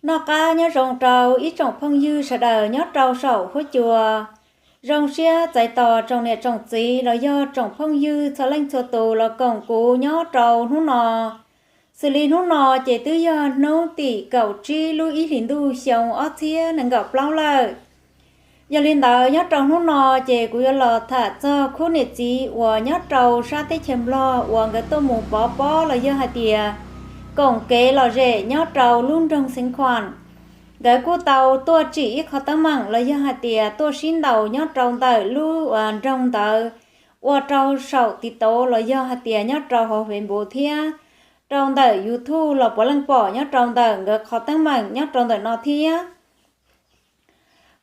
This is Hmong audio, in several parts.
Noj qab nyob zoo rau ib tsoom phooj ywg sawv daws nyob rau saum huab cua. Zoo siab txais tos tsoom niam tsoom txiv los yog tsoom phooj ywg txhua leej txhua tus los koom kuv nyob rau hnub no. Xws li hnub no ces twb yog hnub tim kaum tsib lub ib hlis ntuj xyoo ob txhiab nees nkaum plaub lawm. Yog li ntawd nyob rau hnub no ces kuv yuav los tham txog khub niam txiv uas nyob rau sab teb chaws Nplog uas nkawd tuaj mus pov pob los yog hais tias koom kev lom zem nyob rau lub nroog Xeev Khuam. Nkawd kuj tau tuaj tsim ib qho teeb meem los yog hais tias tuaj sib ntaus nyob rau ntawm lub nroog ntawd, ua rau saum TikTok los yog hais tias nyob rau hauv Facebook thiab rau ntawm YouTube los puav leej pom nyob rau ntawm nkawd qhov teeb meem nyob rau ntawm no thiab.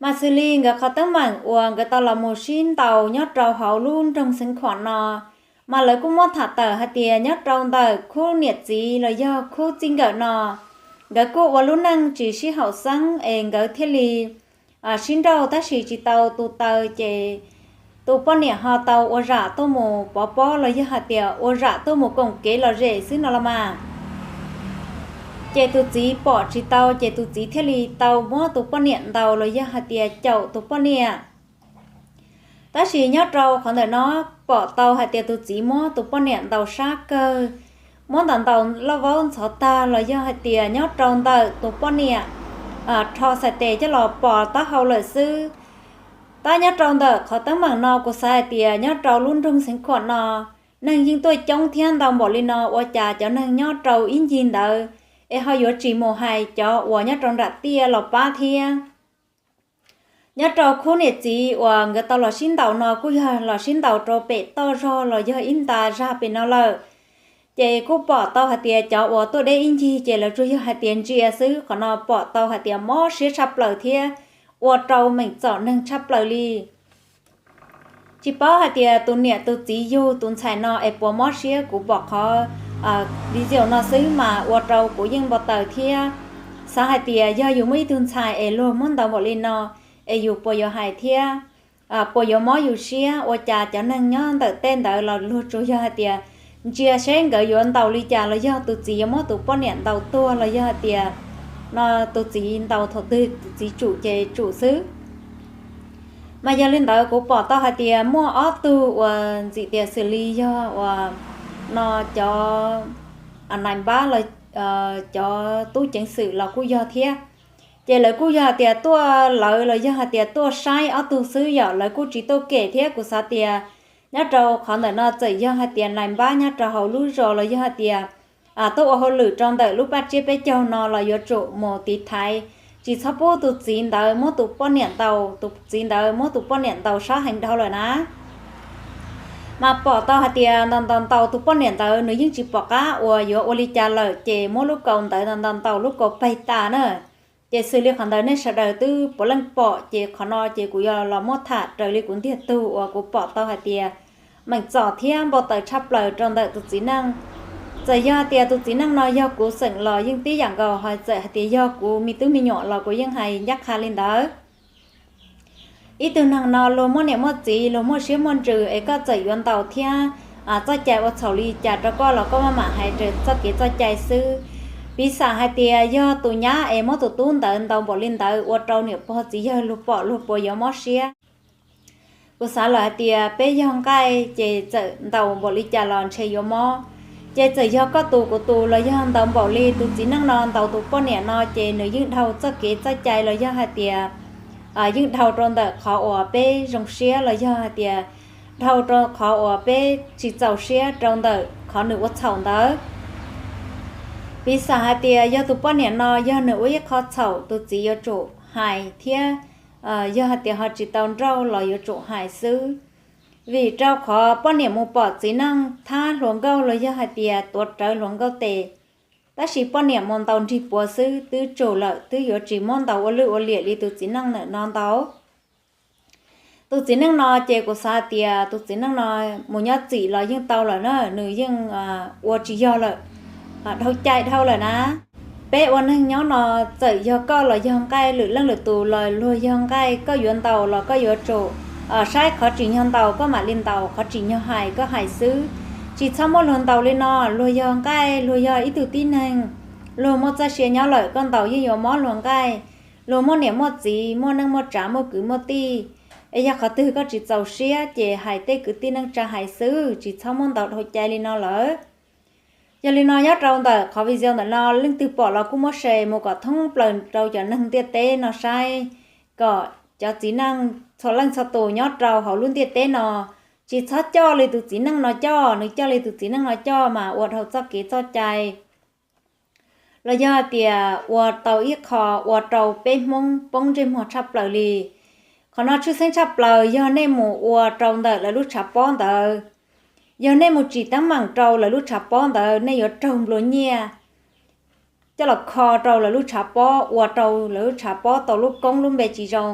Mas xws li nkawd qhov teeb meem uas nkawd tau los mus sib ntaus nyob rau hauv lub nroog Xeev Khuam no, mas lawv kuj muab tham tawm hais tias nyob rau ntawm khub niam txiv los yog khub txij nkawm no, nkawd kuj ua lub neej tsis sib haum xeeb es nkawd thiaj li sib nrauj tab sis tsis tau tu taw ces tus poj niam ho tau ua zam tuaj mus pov pob los yog hais tias ua zam tuaj mus koom kev lom zem xwb no los mas. Ces tus txiv pom tsis tau ces tus txiv thiaj li tau muab tus poj niam ntaus los yog hais tias caum tus poj niam. Tab sis nyob rau qhov ntawm no pom tau hais tias tus txiv muab tus poj niam ntaus sab kawg, muab ntaus ntaus loj vaub ntxhov tag los yog hais tias nyob rau ntawm tus poj niam rho xais tes coj los pos taub hau lawm xwb. Tab nyob rau ntawm qhov teeb meem no kuv xav hais tias nyob rau lub nroog Xeev Khuam no neeg yeej tuaj coob thiab ntau npaum li no ua cas cov neeg nyob rau ib ncig ntawd es ho yuav tsis mus hais cov uas nyob rau nram tiaj los pab thiab. Nyob rau khub niam txiv uas nkawd tau los sib ntaus no kuj yog los sib ntaus rau pem toj zog los yog ib nta zag pem no lawm. Ces kuj pom tau hais tias cov uas tuaj deb ib ncig ces lawv tsuas yog hais tias ntsia xwb, qhov no pom tau hais tias mob siab tshaj plaws thiab ua rau meem txom neeg tshaj plaws li. Tsis paub hais tias tus niam tus txiv yug tus ntxhais no es puas mob siab, kuv pom qhov video no xwb mas ua rau kuv yeej npau taws thiab xav hais tias yog yus muaj ib tug ntxhais es luag muab ntaus npaum li no es yus puas yuav hais thiab puas yuav mob yus siab. Ua cas cov neeg nyob ntawm tej ntawd los luag tsuas yog hais tias ntsia seb nkawd yuav ntaus li cas los yog tus txiv yuav muab tus poj niam ntaus tuag los yog hais tias no tus txiv ntaus thaum twg tus txiv tsum ces tsum xwb. Mas yog li ntawd kuv pom tau hais tias muaj ob tug uas ntxim tias xws li yog uas no cov nais npab los cov tub ceev xwm los kuj yog thiab. Ces lawv kuj yog hais tias tuaj lawv los yog hais tias tuaj saib ob tug xwb yom, lawv kuj tsis tuaj kem thiab. Kuv xav tias nyob rau qhov ntawm no txawm yog hais tias nais npab nyob rau hauv lub zos los yog hais tias tuaj ua hauj lwm rau ntawm lub paj tsiab peb caug no los yuav tsum mus tiv thaiv, tsis txhob pub tus txiv ntawd muab tus poj niam ntaus, tus txiv ntawd muab tus poj niam ntaus sab heev dhau lawm na. Mas pom tau hais tias ntaus ntaus ntaus tus poj niam ntawd nws yeej tsis pom qab uas yuav ua li cas lawm ces muab lub kaus ntawd ntaus ntaus ntaus lub kaus peg tas na. Ces xws li qhov ntawd nej sawv daws twb puav leej pom ces qhov no ces kuv yuav los muab tham raws li kuv ntiag tug uas kuv pom tau hais tias meem txom thiab npau taws tshaj plaws rau ntawm tus txiv neej. Txawm yog hais tias tus txiv neej no yog kuv xeem los yeej tib yam nkaus, ho txawm hais tias yog kuv me tub me nyuam los kuv yeej hais ncaj qha li ntawd. Ib tug neeg no luag muaj niam muaj txiv, luag muaj siab muaj ntsws es koj txawm yuav ntaus thiab txoj cai ua txhaum li cas rau koj los koj maj mam hais raws txoj kev txoj cai xwb. Piv xam hais tias yog tus nyab es muab tus tub ntawd ntaus npaum li ntawd ua rau niam pog txiv yawg luag pom luag puas yuav mob siab. Kuv xav lawm hais tias peb yog nqaij ces txawm ntaus npaum li cas los ntshe yuav mob. Ces txawm yog koj tus kuv tus los yog ntaus npaum li tus txiv neej no ntaus tus poj niam no ces nws yeej dhau txoj kev txoj cai los yog hais tias yeej dhau rau ntawm qhov uas peb zoo siab los yog hais tias dhau rau qhov uas peb tsis txaus siab rau ntawm qhov nws ua txhaum ntawd. Piv xam hais tias yog tus poj niam no yog nws ua ib qho txhaum tus txiv yuav tsum hais thiab yog hais tias ho tsis tau nrauj los yuav tsum hais xwb. Vim rau qhov poj niam mus pom txiv neej thab hluas nkauj los yog hais tias tuav rawv hluas nkauj tes, tab sis poj niam mus ntaus nrig puav xwb twb tsum lawm, twb yuav tsis muab ntaus ua lwj ua liam li tus txiv neej ntawm no ntaus. Tus txiv neej no ces kuv xav hais tias tus txiv neej no mus nyob txim los yeej tau lawm na, nws yeej ua tsis yog lawm, dhau cai dhau lawm na. Peb ua neeg nyob no txawm yog koj los yog nqaij lwm leej lwm tus los luag yog nqaij koj yuav ntaus los koj yuav tsum saib qhov tsim nyog ntaus koj mam li ntaus, qhov tsim nyog hais koj hais xwb. Tsis txhob muab luag ntaus li no, luag yog nqaij luag yog ib tug tib neeg, Luag muaj txoj sia nyob lawm koj ntaus yeej yuav mob luag nqaij. Luag muaj niam muaj txiv, muaj neej muaj tsav, muaj kwv muaj tij, es yog qhov twg koj tsis txaus siab ces hais tej kwv tij neej tsa hais xwb, tsis txhob muab ntaus dhau cai li no lawm. Yog li no nyob rau ntawm qhov video ntawm no leej twg pom los kuj muab share mus kom thoob plaws rau cov neeg ntiaj teb no saib, kom cov txiv neej txhua leej txhua tus nyob rau hauv lub ntiaj teb no tsis txhob coj li tus txiv neej no coj, nws coj li tus txiv neej no coj mas ua dhau txoj kev txoj cai. Los yog tias ua tau ib qho ua rau peb Hmoob poob ntsej muag tshaj plaws li. Qhov no tshwj xeeb tshaj plaws yog nej mus ua rau ntawm lawv lub tshav pob ntawd. Yog nej mus tsim teeb meem rau lawv lub tshav pob ntawd nej yuav raug nplua nyiaj coj los kho rau lawv lub tshav pob, ua rau lawv lub tshav pob tau lub koob lub npe tsis zoo.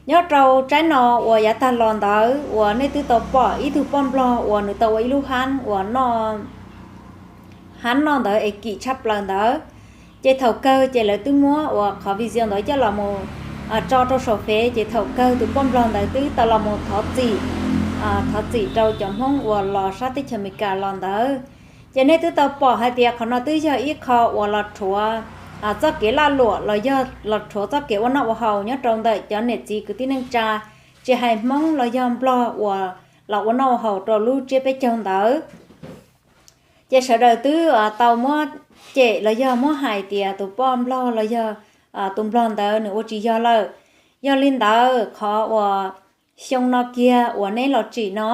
Nyob rau tsaib no uas yav tag los ntawd uas nej twb tau pom ib tug poj nplog uas nws tau ua ib lub hab uas noj hab noj ntawd es kim tshaj plaws ntawd. Ces thaum kawg ces lawv twb muab uas qhov video ntawd coj los mus tso rau saum fev, ces thaum kawg tus poj nplog ntawd twb tau los mus thov txim, thov txim rau cov Hmoob uas los sab teb chaws Amelikas los ntawd. Ces nej twb tau pom hais tias qhov no twb yog ib qho uas los rhuav txoj kev laj luam los yog los rhuav txoj kev ua noj ua haus nyob rau ntawm cov niam txiv kwv tij neej tsa, tsis hais Hmoob los yog Nplog uas los ua noj ua haus rau lub tsiab peb caug ntawd. Ces sawv daws twb tau muab cem los yog muab hais tias tus poj nplog los yog tus nplog ntawd nws ua tsis yog lawm. Yog li ntawd qhov uas xyoo no kiag uas neb los tsim no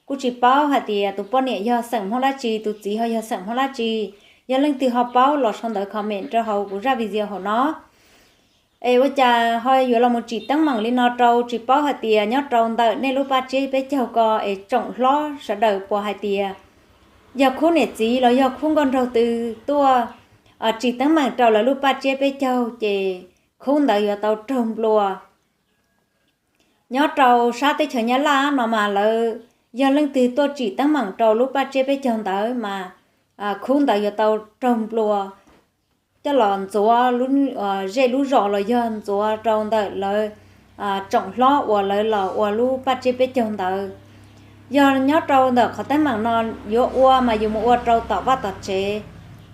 kuj tsis paub hais tias tus poj niam yog xeem Hmoob dab tsi, tus txiv ho yog xeem Hmoob dab tsi. Yog leej twg ho paub los sau ntawv comment rau hauv kuv zaj video hauv no. Es ua cas ho yuav los mus tsim teeb meem li no rau, tsis paub hais tias nyob rau ntawm nej lub paj tsiab peb caug ko es tsoom hlob sawv daws puas hais tias yog khub niam txiv los yog khub nkauj nraug twg tuaj tsim teeb meem rau lawv lub paj tsiab peb caug ces khub ntawd yuav tau raug nplua. Nyob rau sab teb chaws Nyab Laj no mas lawv, yog leej twg tuaj tsim teeb meem rau lub paj tsiab peb caug ntawd mas khub ntawd yuav tau raug nplua coj los ntxuav zej lub zos los yog ntxuav rau ntawm lawv tsoom hlob uas lawv los ua lub paj tsiab peb caug ntawd. Yog nyob rau ntawm qhov teeb meem no yuav ua mas yus mus ua rau tom vaj tom tsev.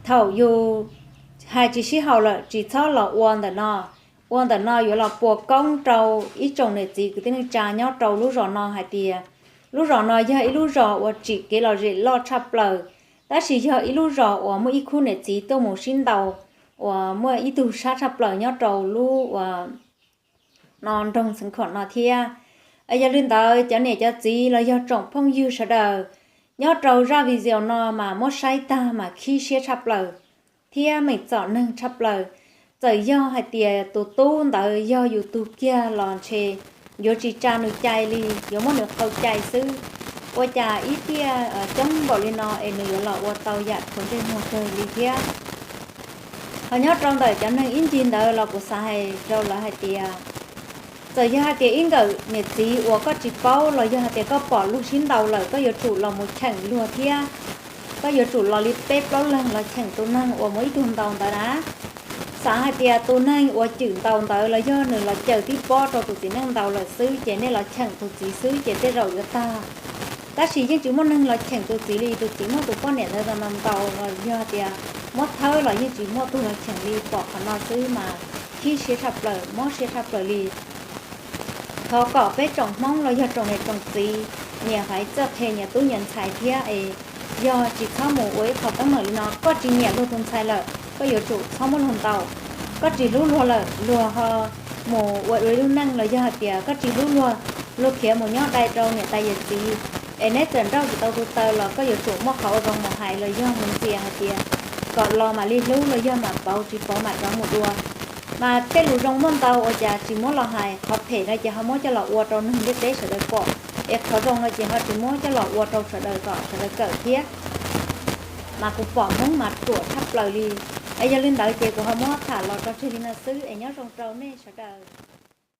Thaum yus hais tsis sib haum lawm tsis txhob los ua ntawm no. Ua ntawm no yuav los puas koob rau ib tsoom niam txiv kwv tij neej tsa nyob rau lub zos no hais tias lub zos no yog ib lub zos uas tsim kev lom zem loj tshaj plaws, tab sis yog ib lub zos uas muaj ib khub niam txiv tuaj mus sib ntaus uas muaj ib tug sab tshaj plaws nyob rau lub uas no nroog Xeev Khuam no thiab. Yog li ntawd cov niam cov txiv los yog tsoom phooj ywg sawv daws nyob rau zaj video no mas muab saib tag mas khib siab tshaj plaws thiab meem txom neeg tshaj plaws. Txawm yog hais tias tus tub ntawd yog yus tug kiag los ntshe yuav tsis tsa nws cai li, yuav muab nws qau cai xwb. Ua cas ib tiaj coob npaum li no es nws yuav los ua tau yam rhuav ntsej muag kawg li thiab. Ho nyob rau ntawm cov neeg ib ncig ntawd los kuv xav hais rau lawv hais tias txawm yog hais tias ib nkawm niam txiv uas koj tsis paub los yog hais tias koj pom luag sib ntaus lawm koj yuav tsum los mus cheem luag thiab. Koj yuav tsum los li peb plaub leeg los cheem tus neeg uas muaj ib tug ntaus ntawd na. Xav hais tias tus neeg uas cwm ntaus ntawd los yog nws los caws tib pob rau tus txiv neej ntaus lawm xwb ces nej los cheem tus txiv xwb ces tej zaum yuav tag. Tab sis yeej tsis muaj neeg los cheem tus txiv li, tus txiv muab tus poj niam ntawd ntaus los yog tias muab thawb los yeej tsis muaj tug los cheem li, pom qhov no xwb mas khib siab tshaj plaws, mob siab tshaj plaws li. Thov kom peb tsoom Hmoob los yog tsoom niam tsoom txiv nyiam hais txawj qhia nyias tub nyias ntxhais thiab es yog tsis txhob mus ua ib qho teeb meem li no. Koj tsis nyiam luag tus ntxhais lawm koj yuav tsum txhob muab luag ntaus. Koj tsis hlub luag lawm luag ho mus ua dua ib lub neej los yog hais tias koj tsis hlub luag, luag khiav mus nyob dai rau niam tais yawm txiv, es neb txawm nrauj tsis tau tus taw los koj yuav tsum muaj qhov ua zoo mus hais los yog mus ntxias hais tias kom los mam li hlub los yog mam pauv, tsis pauv mam rov mus dua. Mas tej lus zoo muaj ntau ua cas tsis muab los hais, qhov phem no ces ho muab coj los ua rau neeg ntiaj teb sawv daws pom, es qhov zoo no ces ho tsis muab coj los ua rau sawv daws kom sawv daws kawm thiab. Mas kuv pom Hmoob mas ruam tshaj plaws li. Es yog li ntawd ces kuv ho muab tham los rau tseg li no xwb es nyob zoo rau nej sawv daws.